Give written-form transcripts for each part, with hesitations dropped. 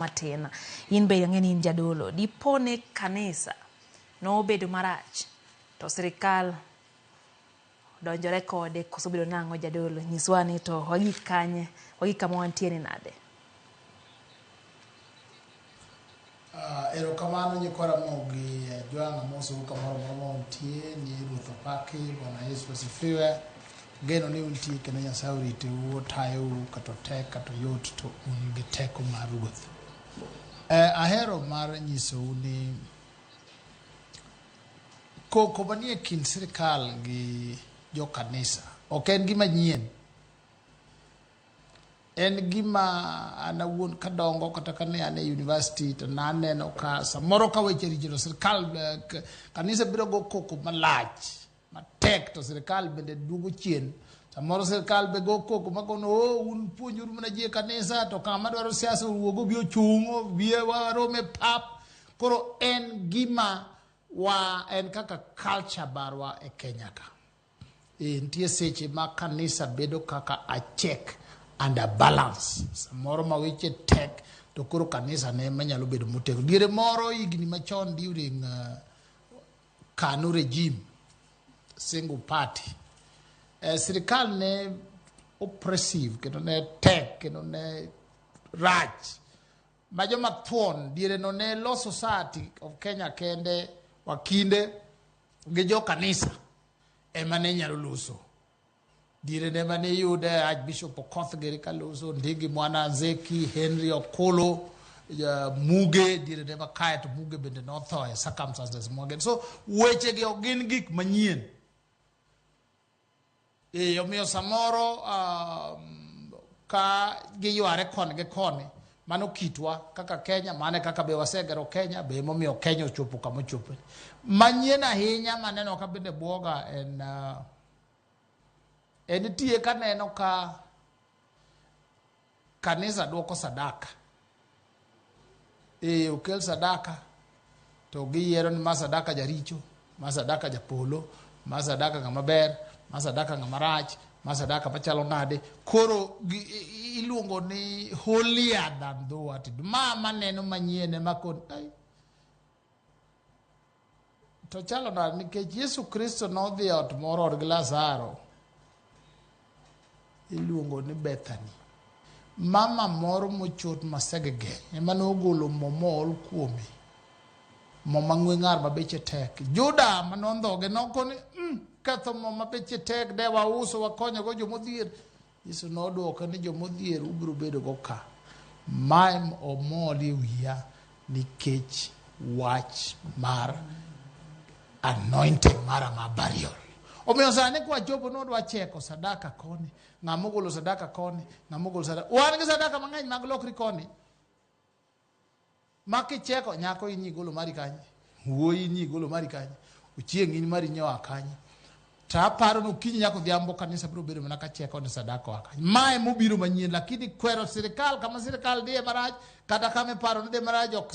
Matin. In be ang'e ni in jadolo. Dipo ni kanisa nobedo marach to sirikal odonjore kode koso bedo nang'o jadolo? Nyiswa ni to wagik kanye, wagik kama wantie ni nade? Erokamano nyikwa Ramogi Ajwang' amosou kamoro amora ma untie ni Ruoth opaki, Bwana Yesu asifiwe. Geno ni untie kendo Nyasaye oriteu, otayou kata otek kata oyot to un gi teko mar Ruoth. Ahero mar nyisou ni koko manie kind sirkal gi jokanisa ok en gima nyien. En gima an awuon kadongo kata kane an e university to naneno ka samoro ka weche richo to sirkal kanisa biro go koko malach matek to sirkal bende duogo chien. Samoro sirkal be go koko makono oh, un puonjuru mana ji e kanisa to kama dwaro siasa owuog obi ochung' obi warom e pap. Koro en gima wa en kaka culture marwa e Kenya ka. Nitie seche ma kanisa bedo kaka a check and a balance. Samoro ma weche tek to koro kanisa ne ema nyalo bedo motegno. Diere moro higni machon during KANU regime, single party, sirikal ne oppressive kendo ne tek kendo ne rach ma joma thuon diere no ne Law Society of Kenya kende wakinde gi jo kanisa ema ne nyalo loso. Diere ne mane iyude Archbishop Okoth giri ka loso, Ndingi Mwana Nzeki, Henry Okolo, Muge, diere ne ma kae to Muge bende notho e circumstances mogen. So weche gi ok gin gik manyien. Omiyo samoro ka giyware koni gi koni, mano kitwa kaka Kenya, mano e kaka be wasegero Kenya, be emomiyo Kenya ochopo kama ochope. Manyien ahinya maneno ka bende buoga en en tie kaneno ka kanisa duoko sadaka. Okel sadaka to giyiero ni ma sadaka jaricho, ma sadaka japolo, ma sadaka ng'ama ber, ma sadaka ng'ama rach, ma sadaka machalo nade. Koro iluongo ni holier than thou art. Ma maneno manyien ema kon ai. To chalo nade nikech Yesu Kristo nodhi e ot moro odgi Lazaro iluongo ni Bethany. Mama moro mochot masegege ema nogolo mo mool kuome. Mo mang'we ng'ar ma beche tek. Juda manondhoge nokoni ketho mo ma beche tek de wauso wakonyogo jomodhier. Yesu nodwoke ni jomodhier ubiro bedo go ka. Mae omol e wiya nikech wach mar anointing mara ma burial. Omiyo sani kwachopo nodwa cheko sadaka koni, ng'ama ogolo sadaka koni, ng'ama ogolo sadaka. Wan gi sadaka mang'eny mag lokri koni. Ma kicheko nyako in igolo mari kanye, wuoyi in igolo mari kanye, ochieng' in mari nyoa kanye. To aparo ni okinyi nyaka odhiambo kanisa biro bedo mana kacheko ni sadaka oa kanye. Mae mobiro manyien, lakini kwero sirikal kama sirikal dhiye marach, kata kama iparo ni dhiye marach, ok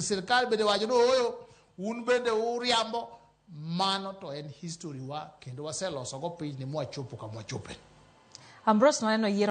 sirikal bende wacho ni ooyo, un bende uriambo. Mano to en history wa kendo waseloso go pinyni mwachopo kama wachope. Ambrose nwaneno yiero